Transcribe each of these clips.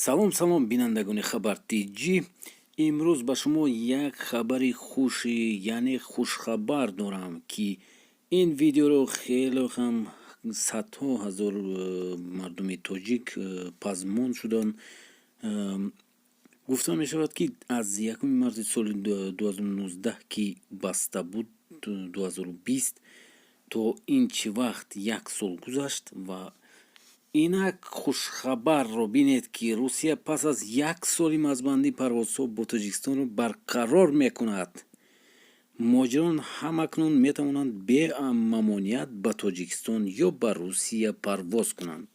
Салом, салом, бинандагони Хабар Тҷ. Имрӯз ба шумо як хабари хуши, яъне хушхабар дорам, ки ин видеоро хеле ҳам садҳо ҳазор мардуми тоҷик пазмон шуданд. Гуфта мешавад, ки аз 1 марти соли 2019, ки баста буд 2020, то ин чӣ вақт як сол гузашт ва инак хушхабарро бинед, ки Русия пас аз як соли марзбандӣ парвозҳо бо Тоҷикистонро барқарор мекунад. Муҳоҷирон ҳамакнун метавонанд бемамоният ба Тоҷикистон ё ба Русия парвоз кунанд.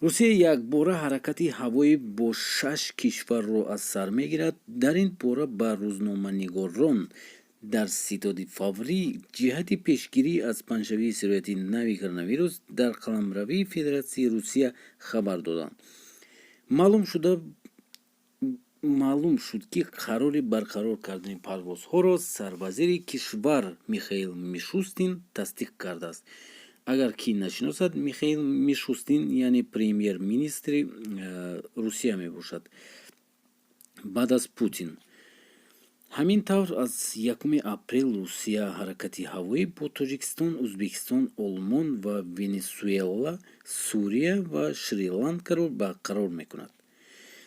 Русия якбора ҳаракати ҳавоӣ бо шаш кишварро аз сар мегирад. Дар ин бора ба рӯзноманигорон дар ситоди фаврӣ ҷиҳати пешгирӣ аз паҳншавии сирояти нави коронавирус дар қаламрави Федератсияи Русия хабар доданд. Маълум шуд, ки қарори барқарор кардани парвозҳоро сарвазири кишвар Михаил Мишустин тасдиқ кардааст. Агар ки нашиносад, Михаил Мишустин, яъне премьер-министри Русия мебошад баъд аз Путин. Ҳамин тавр, аз 1 апрел Русия ҳаракати ҳавоӣ бо Тоҷикистон, Ӯзбекистон, Олмон ва Венесуэла, Сурия ва Шри-Ланкаро барқарор мекунад.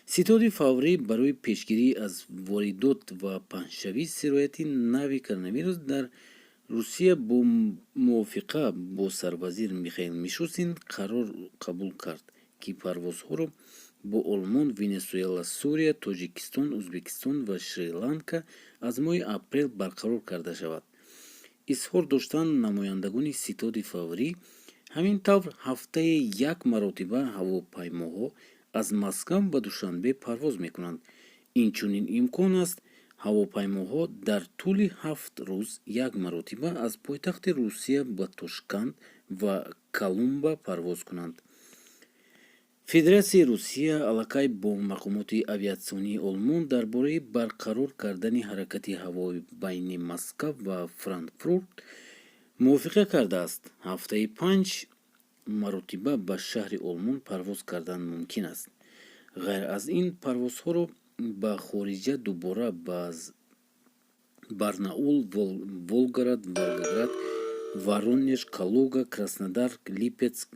Ситоди фаврӣ барои пешгирӣ аз воридот ва паҳншавии сирояти нави коронавирус дар Русия бо мувофиқа бо сарвазир Михаил Мишустин қарор қабул кард, ки парвозҳоро бо Олмон, Венесуэла, Сурия, Тоҷикистон, Ӯзбекистон ва Шри-Ланка аз моҳи апрел барқарор карда шавад, изҳор доштанд намояндагони ситоди фаврӣ. Ҳамин тавр, ҳафтае як маротиба ҳавопаймоҳо аз Москав ба Душанбе парвоз мекунанд. Инчунин имкон аст, ҳавопаймоҳо дар тӯли 7 рӯз як маротиба аз пойтахти Русия ба Тошканд ва Колумба парвоз кунанд. Федератсияи Русия аллакай бо мақомоти авиатсионии Олмон дар бораи барқарор кардани ҳаракати ҳавоӣ байни Москав ва Франкфурт мувофиқа кардааст. Ҳафтаи панҷ маротиба ба шаҳри Олмон парвоз кардан мумкин аст. Ғайр аз ин, парвозҳоро ба хориҷа дубора ба Барнаул, Волгоград, Воронеж, Калуга, Краснодар, Липецк,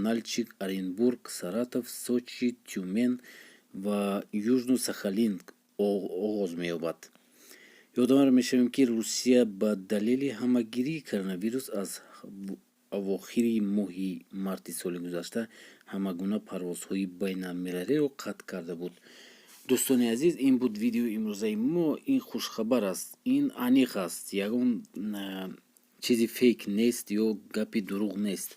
Нальчик, Оренбург, Саратов, Сочи, Тюмен ва Южно-Сахалинск оғоз меёбад. Ёдовар мешавем, ки Русия ба далели ҳамагирии коронавирус аз авохири моҳи марти соли гузашта ҳама гуна парвозҳои байналмилалиро қатъ карда буд. Дӯстони азиз, ин буд видеои имрӯзаи мо. Ин хушхабар аст, ин аниқ аст, ягон чизи фейк нест ё гапи дурӯғ нест,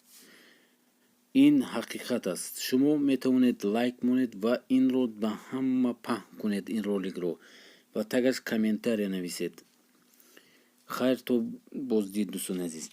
ин ҳақиқат аст. Шумо метавонед лайк монед ва инро ба ҳама паҳн кунед, ин роликро, ва тагаш комментария нависед. Хайр, то боздид, дӯстони азиз.